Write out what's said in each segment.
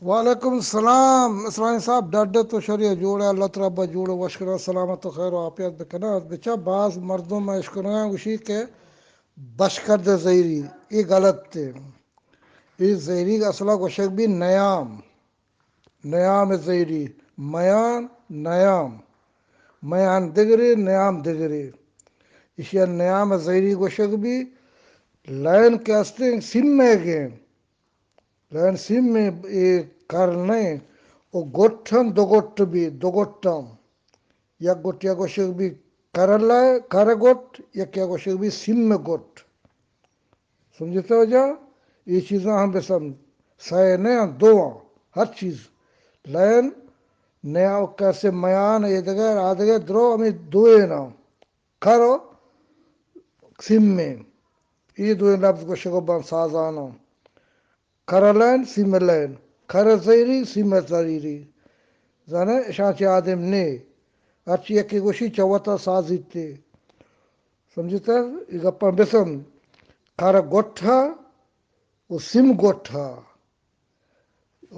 وعلیکم السلام اسماعیل صاحب، ڈڈ تو شری جوڑ ہے، اللہ ترا با جوڑ وش کرا، سلامت و خیر و عافیت بکنا۔ بچا باز مردم اشکنگا گوشی کہ بشکرد زہری، یہ غلط ہے۔ یہ زہری اصلا گوشگ بھی نیام، نیام زہری، میان نیام، میان دگرے، نیام دگرے۔ اشیا نیام زہری گوشگ بھی۔ لین کہ استیں سیمے گیں، لین سیمے اے کر نئیں، او گٹھن دو گٹ بھی، دو گٹاں۔ یک گٹیا گوشگ بھی کر لے، کر گٹ، یکیا گوشگ بھی سیم گٹ۔ سمجھتے ہو جا؟ یہ چیزاں ہم بسم سئے نہ آں، دو آں، ہر چیز۔ لین نیا کسے میان اے دگہ آ دگہ درو ہمیں دوئے نا۔ کر و سیمیں۔ یہ دوئیں لفظ گوشگ و بان سازاناں۔ کر لین، سیم لین۔ کر زہری، سیم زہری۔ زانے اشاں چہ آدم نے۔ ہرچی یکے گوشی چہ وتا سازیتے۔ سمجھتا؟ یہ گپاں بسم۔ کر گٹھا و سیم گٹھا۔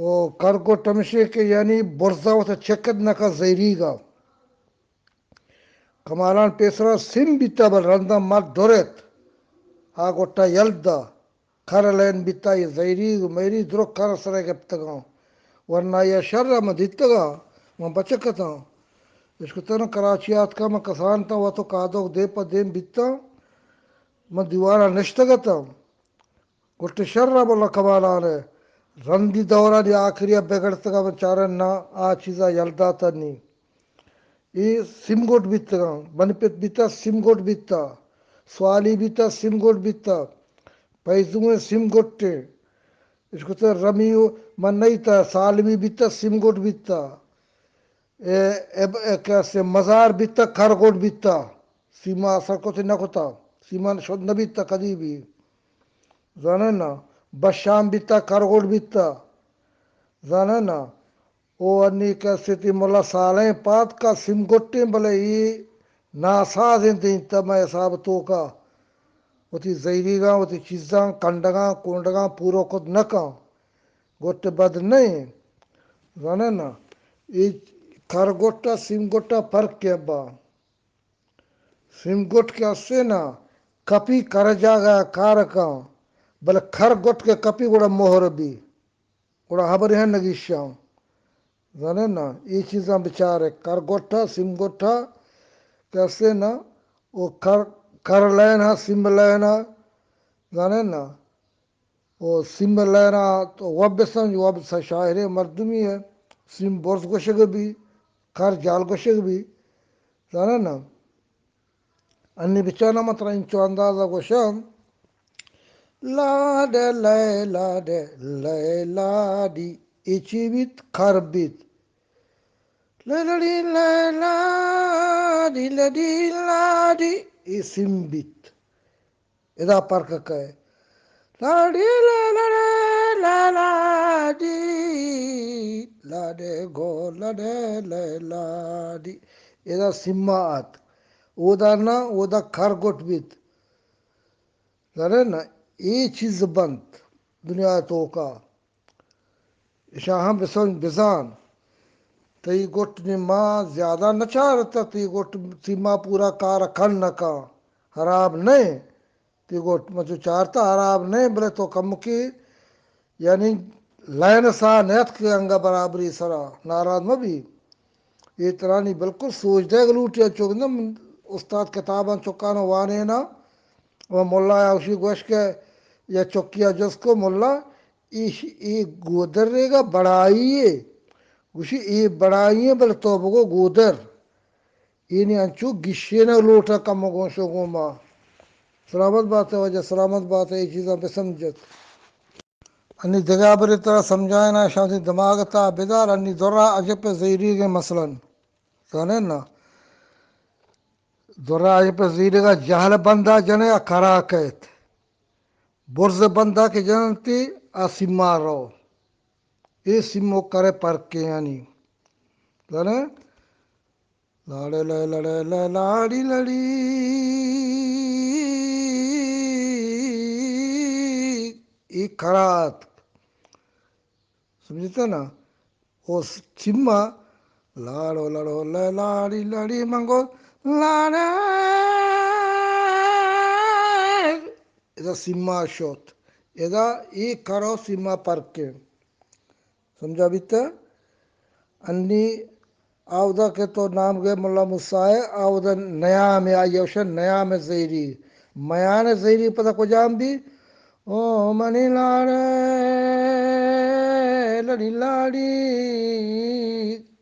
و کر گٹ ہمشی کہ یعنی برزا وتا چکت نکا زہریگا۔ کمالان پیسرا سم بیتا بل رندا مر ڈرت۔ آ گٹا یل دا۔ کر لین بیتا یہ زہریگ میری درو کر سرے گپتگاں۔ ورنہ یا شر من دیتگا، من بچکتاں۔ اشکتن کراچی آتکا من کسان تا وتو کادوک دے پہ دیم بیتا۔ من دیوانا نشتگتاں۔ گٹ شر ء ملا کمالان ء رندی دورانی آخری ء بگڑتگ ء من چارن نہ آ چیزا یل داتنی۔ اے سیم گٹ بیتگاں، بنی پت بیتا سیم گٹ بیتا، سوالی بیتا سیم گٹ بیتا، پیزوئیں سیم گٹیں، اشکتہ رمی و من نئیتا سالمی بیتا سیم گٹ بیتا۔ اے، اے، اے، کسے مزار بیتا، کر گٹ بیتا۔ سیما اثر کت نہ کتا۔ سیما شد نہ بیتا کدی بھی۔ زانے نا، بشام بیتا، کر گٹ بیتا۔ زانے نا، او انی کسے تی ملا سالیں پاد کا سیم گٹیں، بلے ای ناساز انت، انت مئے حساب توکا۔ وتی زہیریگاں، وتی چیزاں، کنڈگاں، کونڈگاں پورو کت نہ کن۔ گٹ بد نئیں۔ زانے نا، اے کر گٹ ء سیم گٹ ء فرق کئے با؟ سیم گٹ کہ اسے نا، کپی کر جاگہ ء کار کن، بلے کر گٹ کہ کپی گڑا مہر بی، گڑا ہبرے ہن نگیشاں۔ زانے نا، اے چیزاں بچارے، کر گٹ ء سیم گٹ ء کہ اسے نا، او کر، کر لین ء سیم لین ء، زانے نا، و سیم لہنا تو وب بسنج، وب س-، شاعریں مردمی ہے۔ سیم برز گوشگ بی، کر جال گوشگ بی۔ زانا نا؟ انی بچانا من ترا انچو اندازہ گوشم۔ لاڈ لے لاڈ لے لاڈی۔ اے چی بیت؟ کر بیت۔ لے لڑی لے لاڈی لڑی لاڈی۔ اے سیم بیت۔ ادا پرک کئے۔ لاڈی لے لڑے لے لاڈی، لاڈے گو لڑے لے لاڈی۔ ادا سیما آت۔ اودا نہ، اودا کر گٹ بیت۔ زانے نا، اے چیز بنت دنیا توکا۔ اشاں ہم بسنج بزان۔ تئی گٹ نی ما زیادہ نہ چارتہ، تئی گٹ سیما پورا کار کن نہ کن۔ حراب نئے۔ تئی گٹ من چو چارتہ حراب نئے، بلے تو کمکی یعنی لائن سا نیت کہ انگا برابری سرا ناراض مہ بی۔ اے ترانی بالکل سوچ دئیگ لوٹی، چوک نہ استاد کتاباں چکانو وانینا و ملا یا اشی گوش کہ یا چکیا جست کو ملا ایش، اے گودر ریگا بڑائی ہے۔ گوشی اے بڑائی ہے، بلے تو بگو گودر۔ اے نی انچو گشینگ لوٹا کم گوشو گوما۔ سلامت بات ہے واجہ، سلامت بات ہے، اے چیزاں بسمجھت۔ انی دگہ برے ترا سمجھائنا، شاہ تی دماغ تا بدار، انی درا عجب زیریگے مثلاً۔ زانے نا؟ درا عجب زیریگا جہل بندا جنے آ کرا کیت۔ برز بندا کہ جننتی آ سیما رو۔ اے سیمو کرے پرکے یعنی۔ زانے؟ لاڑے لے لڑے لے لاڑی لڑی۔ اے کرات۔ سمجھتا نا؟ او س-، سیما، لاڑو لاڑو لے لاڑی لاڑی منگو لاڑے۔ ادا سیما شوت۔ ادا ای کرو سیما پرکے۔ سمجھا بیتا؟ انی آودا کہ تو نام گئے ملا موسیٰ ءِ، آودا نیام ءِ، آئی ءَ گوشن نیام ءِ زہیری۔ میان ءِ زہیری پدا کجام بی؟ او منی لاڑے لڑی لاڑی۔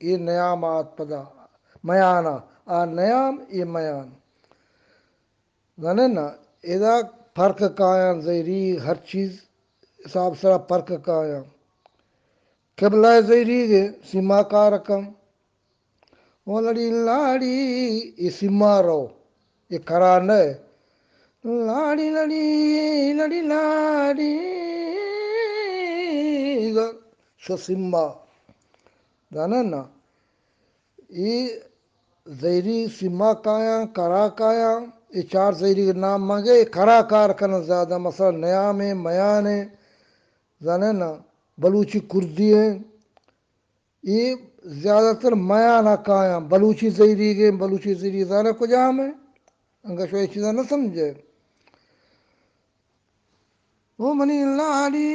اے نیام آت پدا۔ میان ءَ۔ آ نیام، اے میان۔ زانئے نا، ادا پرک کایاں زہیری، ہر چیز حساب سرا پرک کایاں۔ قبلہ ءِ زہیریگ ءَ سیما کار کن۔ او لڑی لاڑی، اے سیما رو، اے کرا نہ۔ لاڑی لڑی، لڑی لاڑی، شو سیما۔ زانئے نا؟ اے زہیری سیما کایاں، کرا کایاں، اے چار زہیری نام منگے، اے کرا کار کنن زیادہ، مثلاً نیام ءِ، میان ءِ، زانئے نا، بلوچی کردی ءِ، اے زیادہ تر میان ءَ کایاں، بلوچی زہیریگ ءَ، بلوچی زہیری زانئے کجام ءِ؟ انگا شو اے چیزاں نہ سمجھے۔ او منی لاڑی،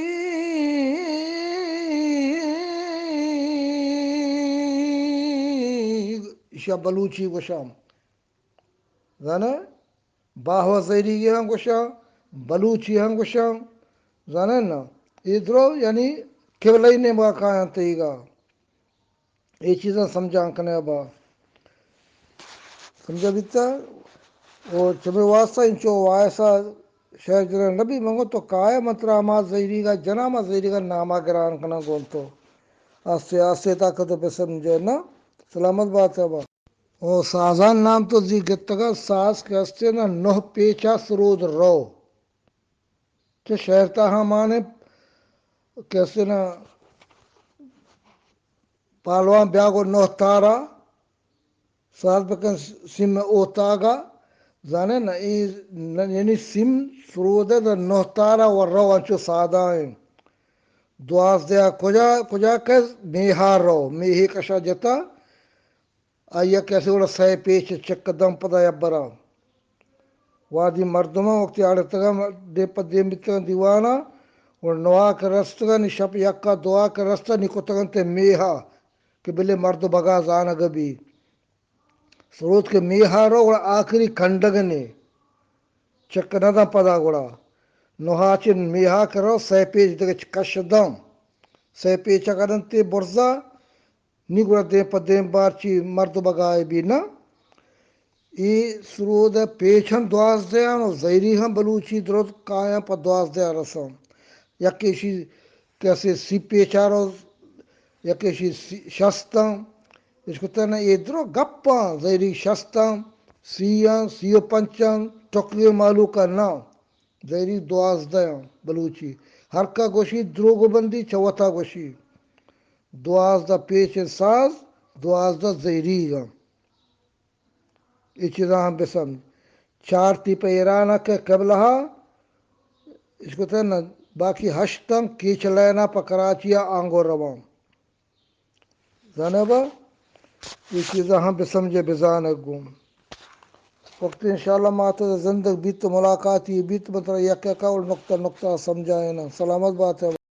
ایشا بلوچی گوشاں۔ زانئے؟ باہو زہیریگ ءَ ہم گوشاں، بلوچی ہم گوشاں۔ زانئے نا؟ اے درو یعنی قبلہ ءِ نیمگا کایاں تئیگا۔ اے چیزاں سمجھان کنے ابا۔ سمجھا بیتا؟ او چمے واسطہ انچو وائسا شعر جنان نبی منگو تو کائے من ترا ہما زہیریگا جناں، ہما زہیریگا ناما گران کناں گوں تو۔ آستے آستے تاکہ تو بسمجھے نا۔ سلامت بات ابا۔ او سازان نام تو زی گتگا، ساز کہ ہستے نا نہ پیچا سرود رو۔ چہ شعر تا ہمانے کسے نا پہلوان بیا گو نہ تارا ساز بکن سیم اوتاگا۔ زانے نا، ای ن-، یعنی سیم سرود ءَ نہ تارا و رو انچو سادا ایں۔ دوازدہ کجا، کجا کہ میہا رو، میہی کشا جتا۔ آئی ءَ کسے گڑا سئے پیچ چک دم پدا یبرا۔ وادی مردماں وقتی آڑتگاں دیم پہ دیم بیتگاں دیوانا، گڑا نوا کہ رستگاں نی شپ یکا دوا کہ رستا نی کتگاں تے میہا کہ بلے مرد بگا زانگ بی۔ سروت کہ میہا رو گڑا آخری کنڈگ نے چک نہ داں پدا گڑا۔ نوہا چہ میہا کہ رو سئے پیچ دگہ چہ کش داں۔ سئے پیچ اگاں دنت تے برزا نی گڑا دیم پہ دیم بارچی مرد بگائے بی نا۔ ای سرود ءِ پیچ ہم دوازدہ آن و زہیری ہم بلوچی درود کایاں پہ دوازدہ رساں۔ یکے شی کسے سی پیچ آ رو، یکے شی سی، شست آں۔ اشکتہ نا اے درو گپاں، زہیری شست آں، سی آں، سی و پنچ آں، ٹکگے مالوکا نا۔ زہیری دوازدہ آں بلوچی۔ ہر کا گوشی دروگ بندی چہ وتا گوشی۔ دوازدہ پیچ ساز، دوازدہ زہیریگ آں۔ اے چیزاں ہم بسمجھ۔ چار تی پہ ایران ءَ کہ قبلہ ءَ اشکتہ نہ، باقی ہشت ہم کیچ لائن ءَ پہ کراچی ءَ آنگو روان۔ زانے با، اے چیزاں ہم بسمجھے بزانے گوں۔ وقت انشاءاللہ ما تو زندگ بیت تو ملاقاتی بیت، من ترا یک یک اور نقطہ نقطہ سمجھائیناں۔ سلامت بات ہے۔